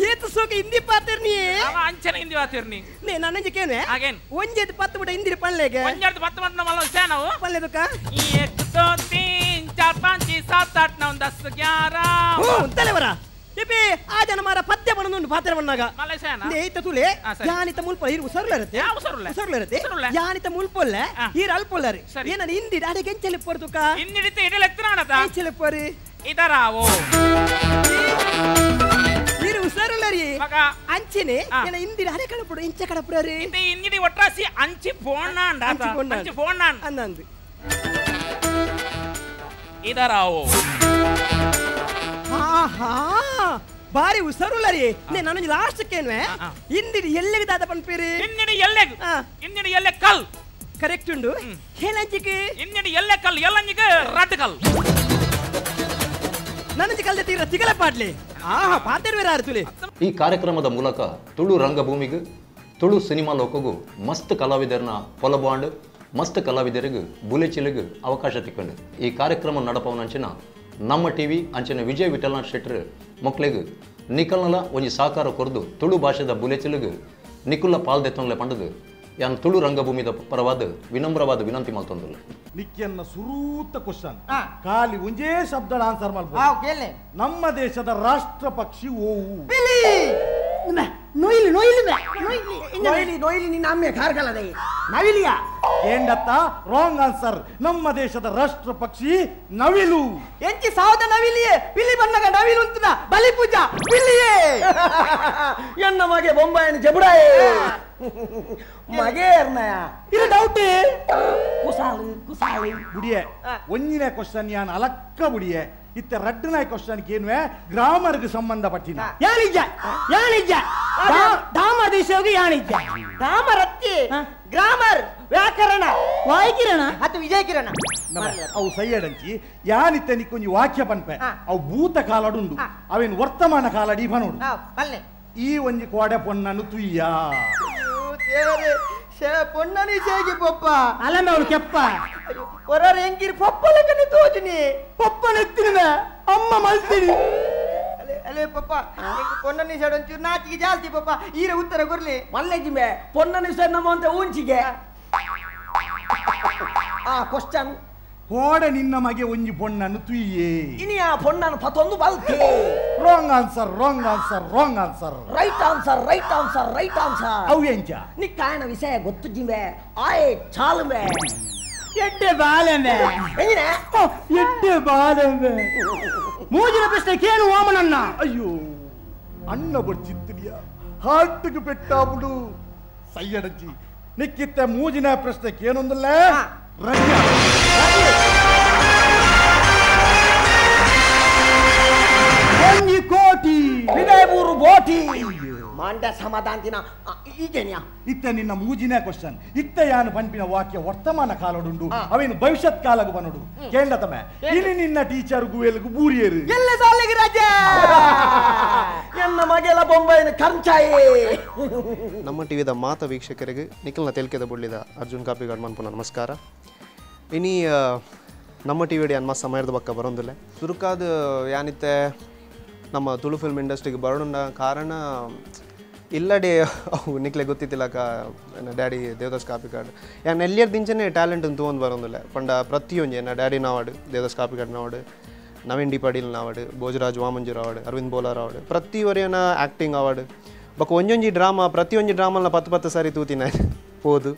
ಏತು ಸೋಕ ಹಿಂದಿ ಪಾತಿರ್ನಿ ಅವ ಅಂಚನೆ ಹಿಂದಿ ಪಾತಿರ್ನಿ ನೇ ನನ್ನ ಕೇನೆ ಅಗೇನ್ ಒಂಜೆದು 10 ಬಿಡ ಹಿಂದಿ ಪಲ್ಲೆಗೆ ಒಂಜೆದು 10 ಮಟ್ಟ ಮಲ್ಲ ಸೇನವು ಪಲ್ಲೆ ತುಕ 1 2 3 4 5 6 7 8 9 10 11 ಹೂ ತಲೆವರ ಇಪಿ ಆ ಜನ ಮಾರ ಪದ್ಯ ಬಣನುಂಡು ಪಾತ್ರ ಬಣ್ಣಾಗ ಮಲೇಶಿಯಾನ ನೇ ಇತ್ತ ತುಲೆ ಯಾನಿತ ಮುಲ್ಪ ಇರು ಉಸರ್ಲರತೆ ಯಾವ ಉಸರ್ಲೆ ಉಸರ್ಲರತೆ ಯಾನಿತ ಮುಲ್ಪೊಲ್ಲೆ ಈರ್ ಅಲ್ಪೊಲ್ಲರಿ ಏನ ಹಿಂದಿ ಅಡೆ ಕೆಂಚಲಿ ಪೊರ್ತುಕ ಹಿಂದಿಡಿತ ಇಡಲೆತ್ತನಾಣತ ಕೆಂಚಲಿ ಪೊರಿ ಇದರಾವೋ ಇರು ಉಸರ್ಲರಿ ಅಂಚಿನೆ ಏನ ಹಿಂದಿ ಅಡೆ ಕಡಪುಡು ಇಂಚ ಕಡಪುರರಿ ಇಂದ ಹಿಂದಿಡಿ ಒಟ್ರಾಸಿ ಅಂಚಿ ಫೋನಾಂಡ ಅಂಚಿ ಫೋನಾಂಡ ಅನ್ನಂದು ಇದರಾವೋ ಆಹಾ ಬಾರಿ ಉಸರುಲರಿ ನೇ ನಾನು ಲಾಸ್ಟ್ ಕೇನ್ವೆ ಹಿಂದಿಡಿ ಎಲ್ಲೆಗೆ ದಾದ ಪನ್ಪೇರಿ ಹಿಂದಿಡಿ ಎಲ್ಲೆಗೆ ಹಿಂದಿಡಿ ಎಲ್ಲೆ ಕಲ್ ಕರೆಕ್ಟ್ ಉಂಡು ಹೇಳಂಜಿಗೆ ಹಿಂದಿಡಿ ಎಲ್ಲೆ ಕಲ್ ಎಲ್ಲಂಜಿಗೆ ರಡ್ ಕಲ್ ನನಂಜಿ ಕಲ್ದೆ ತೀರ ತಿಗಲ ಪಾಡ್ಲಿ ಆಹಾ ಪಾತೆರ್ವೇರ ತುಲಿ. ಈ ಕಾರ್ಯಕ್ರಮದ ಮೂಲಕ ತುಳು ರಂಗಭೂಮಿಗೆ ತುಳು ಸಿನಿಮಾ ಲೋಕಗೂ ಮಸ್ತ್ ಕಲಾವಿದರನ್ನ ಪೊಲಬಾಂಡ್ ಮಸ್ತ್ ಕಲಾವಿದರಿಗೆ ಬುಲೆಚಿಲಿಗೆ ಅವಕಾಶ ತಿಕ್ಕೊಂಡು ಈ ಕಾರ್ಯಕ್ರಮ ನಡಪವನಂಚಿನ ನಮ್ಮ ಟಿವಿ ಅಂಚಿನ ವಿಜಯ ವಿಠಲನಾಥ್ ಶೆಟ್ಟರ್ ಮಕ್ಕಳಿಗೆ ನಿಕಲ್ನಲ ಒಂಜಿ ಸಹಕಾರ ಕೊರ್ದು ತುಳು ಭಾಷೆದ ಬುಲೆಚಿಲಿಗೆ ನಿಕುಲ್ಲ ಪಾಲ್ದೆತ್ತೊಂಗ್ಲೆ ಪಂಡದು ಯಾನ್ ತುಳು ರಂಗಭೂಮಿದ ಪರವಾದ ವಿನಮ್ರವಾದ ವಿನಂತಿ ಮಲ್ತೊಂದುಲ್ಲ. ನಿಕ್ಕಿಯನ್ನ ಸುರೂತ ಕ್ವಶನ್ ಖಾಲಿ ಒಂದೇ ಶಬ್ದ ಆನ್ಸರ್ ಮಾಡ್ಬೋದು. ನಮ್ಮ ದೇಶದ ರಾಷ್ಟ್ರ ಪಕ್ಷಿ ಓವು? ನೊಯ್ಲಿ ನೊಯ್ಲಿ ನೊಯ್ಲಿ ನೊಯ್ಲಿ ನಿನ್ನ ಅಮ್ಮೆ ಕಾರ್ಕಲದ ನವಿಲಿಯ ఏండత్త ರಾಂಗ್ ಆನ್ಸರ್. ನಮ್ಮ ದೇಶದ ರಾಷ್ಟ್ರ ಪಕ್ಷಿ ನವಿಲು. ಎಂಚಿ ಸಾವದ ನವಿಲಿಯೇ ಪಿಲಿ ಬಣ್ಣಗ ನವಿಲು ಅಂತನ ಬಲಿ ಪೂಜಾ ಪಿಲಿಯೇ ಎನ್ನ ಮಗೆ ಬೊಂಬಾಯನ ಜಬುಡಾಯೇ ಮಗೆ ಎರ್ನಯ ಇದು ಡೌಟ್ ಕುಸಾಲು ಕುಸಾಲು ಬುಡಿಯೇ ಒಂಜಿನೇ ಕ್ವಶನ್ ಯಾನ್ ಅಲಕ್ಕ ಬುಡಿಯೇ ಇತ್ತ ರಡ್ಡನೇ ಕ್ವಶನ್ ಕೇನ್ವೆ ಗ್ರಾಮರ್ಗೆ ಸಂಬಂಧಪಟ್ಟಿನ ಯಾನಿಜ್ಜ ಯಾನಿಜ್ಜ ಧಾಮದೇಶೋಗಿ ಯಾನಿಜ್ಜ ಧಾಮರತ್ತಿ ಗ್ರಾಮರ್ ವ್ಯಾಕರಣ ವಾಯ್ಕಿರಣ ಅದು ವಿಜಯ ಕಿರಣ ಅವು ಸೈಯಡಂಚಿ ಯಾನಿತ್ತ ನಿಕ್ಕೊಂಜಿ ವಾಕ್ಯ ಪನ್ಪೆ ಅವು ಭೂತ ಕಾಲಡುಂಡು ಅವೇನು ವರ್ತಮಾನ ಕಾಲಡಿ ಬನೋಡು ಈ ಒಂಜಿ ಕೋಡೆ ಪೊನ್ನನು ತುಯ್ಯ ಪೊನ್ನನಿ ಸೇಗಿ ಪೊಪ್ಪ ಅಲ್ಲಮ್ಮ ಅವಳು ಕೆಪ್ಪ ಹೊರರು ಹೆಂಗಿರಿ ಪೊಪ್ಪಲಕನೆ ತೋಜಿನಿ ಪೊಪ್ಪನ ಎತ್ತಿನ ಅಮ್ಮ ಮಲ್ತೀನಿ ಅಲ್ಲೇ ಪಪ್ಪ ಪೊನ್ನನಿ ಸೈಡ್ ಒಂಚೂರು ನಾಚಿಗೆ ಜಾಸ್ತಿ ಪಪ್ಪ ಈರ ಉತ್ತರ ಕೊರ್ಲಿ ಮಲ್ಲೆಜಿಮೆ ಪೊನ್ನನಿ ಸೈಡ್ ನಮ್ಮ ಅಂತ ಊಂಚಿಗೆ ಆ ಕ್ವಶನ್ ಕೋಡೆ ನಿನ್ನ ಮಗೆ ಒಂಜಿ ಪೊಣ್ಣನ್ನು ತುಯ್ಯೇ ಇನಿ ಆ ಪೊಣ್ಣನ್ನು ಪತೊಂದು ಬಲ್ತೆ. Wrong answer wrong answer wrong answer. Right answer right answer right answer. ಅವು ಎಂಚ ನಿಕ್ಕಾಯನ ವಿಷಯ ಗೊತ್ತು ಜಿಂಬೆ ಆಯ್ ಚಾಲುಮೆ ಎಡ್ಡೆ ಬಾಲಮೆ ಎಂಜಿನ ಎಡ್ಡೆ ಬಾಲಮೆ ಮೂಜಿನ ಪ್ರಶ್ನೆ ಕೇಳು ವಾಮನನ್ನ. ಅಯ್ಯೋ ಅಣ್ಣ ಬರ್ಚಿತ್ತಿರಿಯ ಹಾರ್ಟ್ಗೆ ಪೆಟ್ಟಾಬಿಡು ಸೈಯಡಜ್ಜಿ ನಿಕ್ಕಿತ್ತ ಮೂಜಿನ ಪ್ರಶ್ನೆ ಏನೊಂದಿಲ್ಲ ಒಂಜಿ ಕೋಟಿ ವಿನಯಪೂರು ಬೋಟಿ ಮಾಂಡ ಸಮಾಧಾನ ದಿನ ಈಗೇನ್ಯಾ ಇತ್ತ ನಿನ್ನ ಮೂಜಿನ ಕ್ವಶನ್ ಇತ್ತ ಯಾನು ಪಂಪಿನ ವಾಕ್ಯ ವರ್ತಮಾನ ಕಾಲಡುಂಡು ಅವೇನು ಭವಿಷ್ಯತ್ ಕಾಲಗು ಬನ್ನಡು ಕೇಂದ್ರ ತಮ್ಮ ಇಲ್ಲಿ ನಿನ್ನ ಟೀಚರ್ ಗುವೆಲ್ಗು ಬೂರಿಯರು ಎಲ್ಲ ಸಾಲಿಗೆ ರಾಜ ಎನ್ನ ಮಗೆಲ ಬೊಂಬೈನ ಕಂಚಾಯಿ. ನಮ್ಮ ಟಿವಿದ ಮಾತ ವೀಕ್ಷಕರಿಗೆ ನಿಖಲ್ನ ತೆಲ್ಕೆದ ಬುಳ್ಳಿದ ಅರ್ಜುನ್ ಕಾಪಿಗಾಡ್ ಮನ್ಪುನ ನಮಸ್ಕಾರ. ಇನಿ ನಮ್ಮ ಟಿವಿ ಅನ್ಮ ಸಮಯದ ಬಕ್ಕ ಬರೋದಿಲ್ಲ ತುರುಕಾದ ಯಾನಿತ್ತೆ ನಮ್ಮ ತುಳು ಫಿಲ್ಮ್ ಇಂಡಸ್ಟ್ರಿಗೆ ಬರೋಣ ಕಾರಣ ಇಲ್ಲಡೆ ಅವು ನಿಕ್ಲೆ ಗೊತ್ತಿತ್ತಿಲ್ಲಕ ನನ್ನ ಡ್ಯಾಡಿ ದೇವದಾಸ್ ಕಾಪಿಕಾಡ್ ಯಾನ್ ಎಲ್ಲಿಯರ್ ದಿಂಚನೆ ಟ್ಯಾಲೆಂಟ್ ಅಂತ ಒಂದು ಬರೋದಿಲ್ಲ ಪಂಡ ಪ್ರತಿಯೊಂಜಿ ಎನ್ನ ಡ್ಯಾಡಿ ನಾವಾಡು ದೇವದಾಸ್ ಕಾಪಿಕಾಡ್ ನಾವಾಡು ನವೀನ್ ಡಿ ಪಾಟೀಲ್ ನಾವಾಡು ಭೋಜರಾಜ್ ವಾಮಂಜೂರ್ ಅವಾರ್ಡ್ ಅರವಿಂದ್ ಬೋಲಾರ್ ಅವಾರ್ಡ್ ಪ್ರತಿಯೊರಿಯನ ಆ್ಯಕ್ಟಿಂಗ್ ಅವಾರ್ಡ್ ಬೊಕ ಒಂಜೊಂಜಿ ಡ್ರಾಮಾ ಪ್ರತಿಯೊಂಜಿ ಡ್ರಾಮಲ್ನ 10 10 ಸಾರಿ ತೂತಿನ ಪೋದು.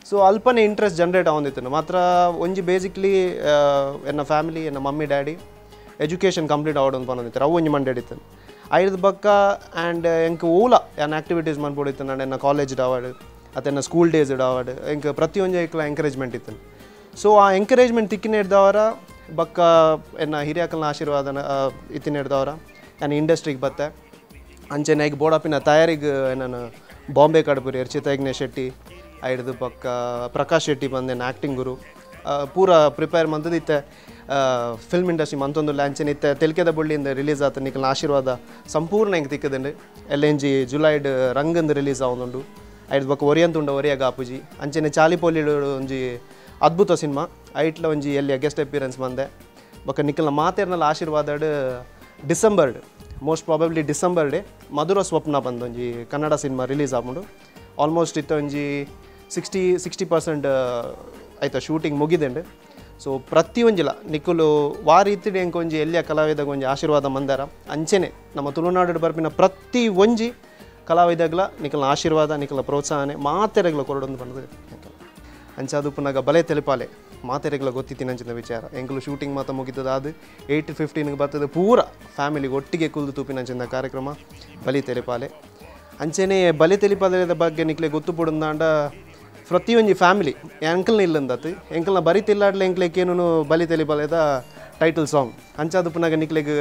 ಸೊ ಅಲ್ಪನೆ ಇಂಟ್ರೆಸ್ಟ್ ಜನ್ರೇಟ್ ಆವೊಂದಿತ್ತು ಮಾತ್ರ ಒಂಜಿ ಬೇಸಿಕ್ಲಿ ಎನ್ನ ಫ್ಯಾಮಿಲಿ ಎನ್ನ ಮಮ್ಮಿ ಡ್ಯಾಡಿ ಎಜುಕೇಷನ್ ಕಂಪ್ಲೀಟ್ ಆವಡ್ ಪನೊಂದಿತ್ತು ಅವು ಒಂಜಿ ಮಂಡೇಡಿತ್ತು ಐದು ಬಕ್ಕ ಆ್ಯಂಡ್ ಎಂಕ್ ಓಲ ಯಾನ್ ಆ್ಯಕ್ಟಿವಿಟೀಸ್ ಮನ್ಪೊಡಿತ್ತು ನಾನು ಎನ್ನ ಕಾಲೇಜ್ ಅವಾರ್ಡ್ ಅಥವಾ ಎನ್ನ ಸ್ಕೂಲ್ ಡೇಸ್ ಅವಾರ್ಡ್ ಎಂಕ್ ಪ್ರತಿಯೊಂಜಿ ಐಕ್ಲ ಎಂಕರೇಜ್ಮೆಂಟ್ ಇತ್ತು. ಸೊ ಆ ಎಂಕರೇಜ್ಮೆಂಟ್ ತಿಕ್ಕಿನ ಹಿಡ್ದವರ ಬಕ್ಕ ಎನ್ನ ಹಿರಿಯಾಕಲ್ನ ಆಶೀರ್ವಾದನ ಇತ್ತಿನ ಹಿಡ್ದವರ ನಾನು ಇಂಡಸ್ಟ್ರಿಗೆ ಬತ್ತೆ ಅಂಚೆನೆ ಈಗ ಬೋಡಪ್ಪಿನ ತಯಾರಿಗೆ ನಾನು ಬಾಂಬೆ ಕಡಪುರಿ ಅರ್ಚಿತಾ ಶೆಟ್ಟಿ ಐಡ್ದು ಪಕ್ಕ ಪ್ರಕಾಶ್ ಶೆಟ್ಟಿ ಬಂದೆ ಆ್ಯಕ್ಟಿಂಗ್ ಗುರು ಪೂರ ಪ್ರಿಪೇರ್ ಮಂತದ್ದು ಇತ್ತೆ ಫಿಲ್ಮ್ ಇಂಡಸ್ಟ್ರಿ ಮಂತೊಂದು ಅಂಚೆನೆ ಇತ್ತೆ ತೆಲ್ಕೆದ ಬುಳ್ಳಿಯಿಂದ ರಿಲೀಸ್ ಆತ ನಿಖಲ್ನ ಆಶೀರ್ವಾದ ಸಂಪೂರ್ಣ ಹೆಂಗೆ ತಿಕ್ಕದಂಡು ಎಲ್ ಜಿ ಜುಲೈಡ್ ರಂಗಂದು ರಿಲೀಸ್ ಆವೊಂದುಂಡು ಐದು ಬೊಕ್ಕ ಒರಿಯಂತುಂಡ ಒರಿಯ ಗಾಪುಜಿ ಅಂಚೆನೆ ಚಾಲಿಪೋಲಿ ಒಂಜಿ ಅದ್ಭುತ ಸಿನಿಮಾ ಐಟ್ಲ ಒಂಜಿ ಎಲ್ಲಿ ಗೆಸ್ಟ್ ಅಪಿಯರೆನ್ಸ್ ಬಂದೆ ಬೊಕ್ಕ ನಿಖಲ್ನ ಮಾತೇರ್ನಲ್ಲ ಆಶೀರ್ವಾದಡ್ ಡಿಸೆಂಬರ್ಡ್ ಮೋಸ್ಟ್ ಪ್ರಾಬಬ್ಲಿ ಡಿಸೆಂಬರ್ ಡೇ ಮಧುರ ಸ್ವಪ್ನ ಬಂದು ಒಂಜಿ ಕನ್ನಡ ಸಿನಿಮಾ ರಿಲೀಸ್ ಆಪುಂಡು ಆಲ್ಮೋಸ್ಟ್ ಇತ್ತ ಒಂಜಿ 60% ಆಯ್ತಾ ಶೂಟಿಂಗ್ ಮುಗಿದಂಡು. ಸೊ ಪ್ರತಿಯೊಂಜಿಲ ನಿಕ್ಕುಲು ವಾ ರೀತಿಡ್ ಎಂಕ್ ಒಂಜಿ ಎಲ್ಲಿಯ ಕಲಾವಿದಾಗ ಒಂಜಿ ಆಶೀರ್ವಾದ ಮಂದಾರ ಅಂಚೆನೆ ನಮ್ಮ ತುಳುನಾಡು ಬರ್ಪಿನ ಪ್ರತಿ ಒಂಜಿ ಕಲಾವಿದಾಗ್ಲ ನಿಖಲ್ನ ಆಶೀರ್ವಾದ ನಿಖಲ್ನ ಪ್ರೋತ್ಸಾಹನೆ ಮಾತೆರೆಗ್ಲ ಕೊರಡೊಂದು ಬಂದದು ಅಂಚಾದು ಪುನಗ ಬಲೆ ತೆಲಿಪಾಲೆ ಮಾತೆರೆಗ್ಲ ಗೊತ್ತಿತ್ತಿನ ಅಂಚಿನ ವಿಚಾರ ಎಂಕುಲು ಶೂಟಿಂಗ್ ಮಾತ ಮುಗಿತದ ಅದು 8:15 ಬರ್ತದೆ ಪೂರ ಫ್ಯಾಮಿಲಿಗೆ ಒಟ್ಟಿಗೆ ಕುಲ್ದು ತೂಪಿನಂಚಿನ ಕಾರ್ಯಕ್ರಮ ಬಲಿ ತೆಲಿಪಾಲೆ ಅಂಚೆನೆ ಬಲಿ ತೆಲಿಪಾಲೆದ ಬಗ್ಗೆ ನಿಕ್ಲೆ ಗೊತ್ತು ಪುಡುಂದಾಂಡ ಪ್ರತಿಯೊಂಜಿ ಫ್ಯಾಮಿಲಿ ಎಂಕಲ್ನ ಇಲ್ಲಂದತ್ತು ಎಂಕಲ್ನ ಬರಿ ತಿಲ್ಲಾಡ್ಲೆ ಎಂಕ್ಲೆಕ್ಕೇನು ಬಲಿ ತೆಲಿಪಾಲೆದ ಟೈಟಲ್ ಸಾಂಗ್ ಅಂಚಾದು ಪುನಗ ನಿಕ್ಲೆಗ್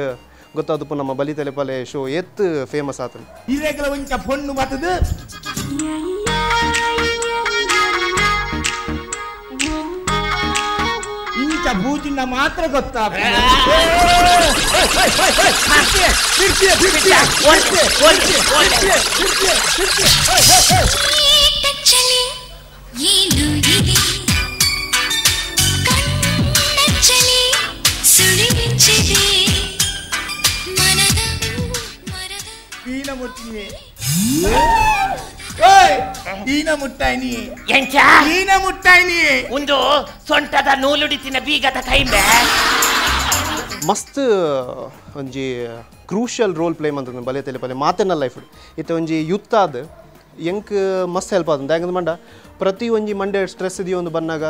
ಗೊತ್ತಾದು ಪು ನಮ್ಮ ಬಲಿ ತೆಲಿಪಾಲೆ ಶೋ ಏತ್ ಫೇಮಸ್ ಆತನು. ಇರೇಗಲ ಒಂಚ ಪೊಣ್ಣು ಬರ್ತದೆ ಇಂಚ ಬೂಜಿನ ಮಾತ್ರ ಗೊತ್ತಾ ಒಂದು ಸೊಂಟದ ನೂಲುಡಿತಿನ ಬೀಗದ ಕೈಂಬೆ ಮಸ್ತ್ ಒಂಜಿ ಕ್ರೂಷಿಯಲ್ ರೋಲ್ ಪ್ಲೇ ಮಂತದ ಬಲೆ ತೆಲಿಪಾಲೆ ಮಾತೆನ ಲೈಫ್ ಇತ್ತೆ ಒಂಜಿ ಯುತ್ತ ಆದ್ ಎಂಕ್ ಮಸ್ತ್ ಹೆಲ್ಪ್ ಆತಂದು ಯಾಕಂದ್ರೆ ಮಂಡ ಪ್ರತಿ ಒಂಜಿ ಮಂಡೆ ಸ್ಟ್ರೆಸ್ ಇದೆಯೋ ಒಂದು ಬನ್ನಾಗ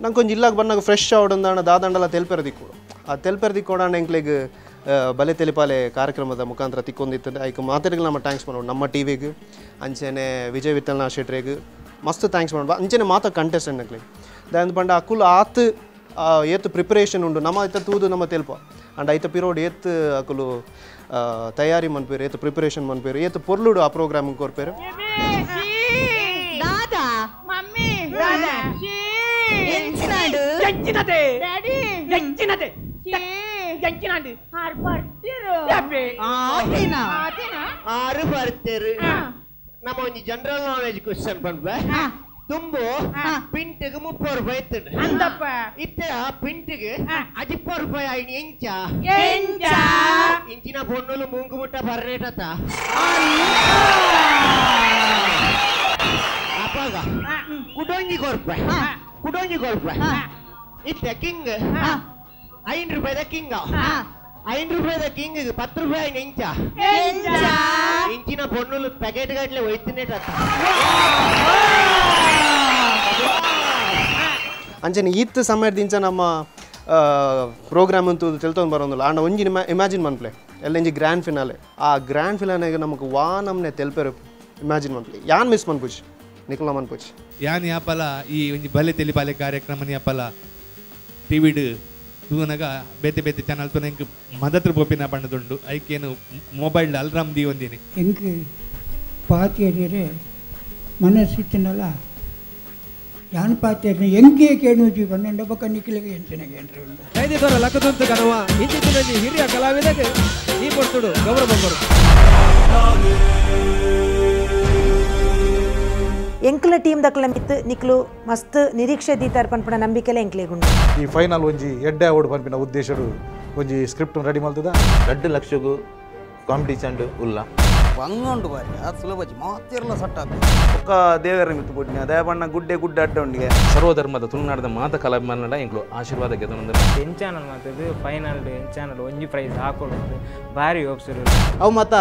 ನಂಗೆ ಒಂಜಿ ಇಲ್ಲಾಗ ಬನ್ನಾಗ ಫ್ರೆಶ್ ಆವಡಂದಾಣ ದಾದಂಡಲ ತೆಲ್ಪೆರ ದಿಕ್ಕೋಡು ಆ ತೆಲ್ಪೆರ ದಿಕ್ಕೋಡಾಣ ಎಂಕ್ಲೆಗ್ ಬಲೆ ತೆಲಿಪಾಲೆ ಕಾರ್ಯಕ್ರಮದ ಮುಖಾಂತರ ತಿಕ್ಕೊಂದಿತ್ತು ಐಕ್ ಮಾತೆರೆಗ್ ನಮ್ಮ thanks ಮಾಡೋಡು ನಮ್ಮ ಟಿ ವಿಗೆ ಅಂಚೆನೆ ವಿಜಯ್ ವಿಠಲ್ನಾಥ್ ಶೆಟ್ರೆಗ್ ಮಸ್ತ್ thanks ಮಾಡೋದು ಅಂಚೆನೆ ಮಾತ ಕಂಟೆಸ್ಟೆಂಟ್ ನಕ್ಲೆಗ್ ದಾಯಂದ್ ಪಂಡ ಅಕುಲು ಆತ್ ಏತ್ ಪ್ರಿಪರೇಷನ್ ಉಂಡು ನಮ್ಮ ಐತ ತೂದು ನಮ್ಮ ತೆಲ್ಪ ಅಂಡ್ ಐತ ಪಿರೋಡ್ ಏತ್ ಅಕುಲು ತಯಾರಿ ಮನ್ಪೇರು ಏತ್ ಪ್ರಿಪರೇಷನ್ ಮನ್ಪೇರು ಏತ್ ಪೊರ್ಲುಡು ಆ ಪ್ರೋಗ್ರಾಮ್ ಕೊರ್ಪೇರು. ದಾದಾ ಮಮ್ಮಿ ದಾದಾ ಎಂಚಿನಾಡು ಎಂಚಿನದೆ ಡ್ಯಾಡಿ ಎಂಚಿನದೆ ಎಂಚಿನಾಡು ಆರು ಬರ್ತಿರು ಆತಿನ ಆರು ಬರ್ತಿರು. ನಮ್ಮ ಒಂಜಿ ಜನರಲ್ ನಾಲೆಜ್ ಕ್ವಶನ್ ಪನ್ಪೆ ತುಂಬು ಪಿಂಟಿಗೆ 30 ರೂಪಾಯಿ ಇತ್ತು ಅಂದಪ್ಪ ಇತ್ತ ಪಿಂಟಿಗೆ 50 ರೂಪಾಯಿ ಆಯ್ನಿ ಎಂಚ ಎಂಚ ಇಂಚಿನ ಪೊಣ್ಣುಲು ಮೂಂಗು ಮುಟ್ಟ ಬರ್ರೇಟತ ಅಪ್ಪಾಗ ಕುಡೊಂಜಿ ಕೊರ್ಪೆ ಕುಡೊಂಜಿ ಕೊರ್ಪೆ ಇತ್ತ ಕಿಂಗ್ 5 ರೂಪಾಯಿದ ಕಿಂಗ 5 ರೂಪಾಯಿದ ಕಿಂಗ್ 10 ರೂಪಾಯಿ ಎಂಚ ಇಂಚಿನ ಪೊಣ್ಣುಲು ಪ್ಯಾಕೆಟ್ ಗಟ್ಟಲೆ ಒಯ್ತಿನೇಟತ್ತ. ಅಂಚನೆ ಈತ್ ಸಮಯದಿಂಚ ನಮ್ಮ ಪ್ರೋಗ್ರಾಮ್ ಅಂತೂ ತೆಲ್ತೊಂದು ಬರೋದಿಲ್ಲ ಆಂಡ ಒಂಜಿ ಇಮ್ಯಾಜಿನ್ ಮನ್ಪ್ಲೆ ಎಲ್ಲ ಒಂಜಿ ಗ್ರ್ಯಾಂಡ್ ಫಿನಾಲೆ ಆ ಗ್ರ್ಯಾಂಡ್ ಫಿನಾಲೆಗೆ ನಮಗೆ ವಾ ನಮ್ಮನೆ ತೆಲ್ಪೆರು ಇಮ್ಯಾಜಿನ್ ಮನ್ಪ್ಲೆ ಯಾನ್ ಮಿಸ್ ಮನ್ಪುಜಿ ನಿಕುಲ್ನ ಮನ್ಪುಚಿ ಯಾನ್ ಯಾಪಲ ಈ ಒಂಜಿ ಬಲೆ ತೆಲಿಪಾಲೆ ಕಾರ್ಯಕ್ರಮ ಯಾಪಲ ಟಿವಿಡ್ ತೂನಗ ಬೇತೆ ಬೇತೆ ಚಾನಲ್ ತೂನ ಎಂಕ್ ಮದತ್ರ ಪೋಪಿನ ಬಣ್ಣದುಂಡು ಐಕೇನು ಮೊಬೈಲ್ ಅಲ್ರಾಮ್ the ಒಂದಿನಿ ಎಂಕ್ ಪಾತಿಯರೆ ಮನಸ್ಸಿತ್ತಿನಲ್ಲ ಯಾನ್ ಪಾತಿಯರ್ನ ಎಂಕೆ ಕೇಣುಜಿ ಪನ್ನೊಂಡ ಬೊಕ್ಕ ನಿಕ್ಲೆಗ್ ಎಂಚಿನ ಕೇಂದ್ರ ಉಂಡು ಕೈದಿದ್ದವರ ಲಕ್ಕದಂತು ಕನವ ಇಂಚಿತ್ತಿನಲ್ಲಿ ಹಿರಿಯ ಕಲಾವಿದಗೆ ಈ ಪೊರ್ತುಡು ಗೌರವ ಕೊರು ಎಂಕ್ಲ ಟೀಮ್ ದಕ್ಲ ಮಿತ್ತು ನಿಕ್ಲು ಮಸ್ತ್ ನಿರೀಕ್ಷೆ ದೀತಾರ್ ಪನ್ಪುನ ನಂಬಿಕೆಲ ಎಂಕ್ಲೆಗುಂಡು. ಈ ಫೈನಲ್ ಒಂಜಿ ಎಡ್ಡೆ ಅವಡ್ ಪನ್ಪಿನ ಉದ್ದೇಶಡು ಒಂಜಿ ಸ್ಕ್ರಿಪ್ಟ್ ರೆಡಿ ಮಲ್ತದ 2 ಲಕ್ಷಗೂ ಕಾಂಪಿಟಿಷನ್ ಉಲ್ಲ ಬಂಗುಂಡು ಬಾರಿ ಅದು ಸುಲಭ ಮಾತಿರಲ್ಲ ಸಟ್ಟ ಒಕ್ಕ ದೇವರ ಮಿತ್ತು ಪುಟ್ಟಿನ ದಯಬಣ್ಣ ಗುಡ್ಡೆ ಗುಡ್ಡೆ ಅಡ್ಡ ಉಂಡಿಗೆ ಸರ್ವಧರ್ಮದ ತುಳುನಾಡದ ಮಾತ ಕಲಾಭಿಮಾನಿಗಳ ಎಂಕ್ಲು ಆಶೀರ್ವಾದ ಗೆದನೊಂದು ಎನ್ ಚಾನಲ್ ಮಾತದು ಫೈನಲ್ ಎನ್ ಚಾನಲ್ ಒಂಜಿ ಪ್ರೈಸ್ ಹಾಕೊಳ್ಳೋದು ಭಾರಿ ಹೋಪ್ಸ್ ಅವು ಮತ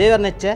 ದೇವರ ನೆಚ್ಚೆ.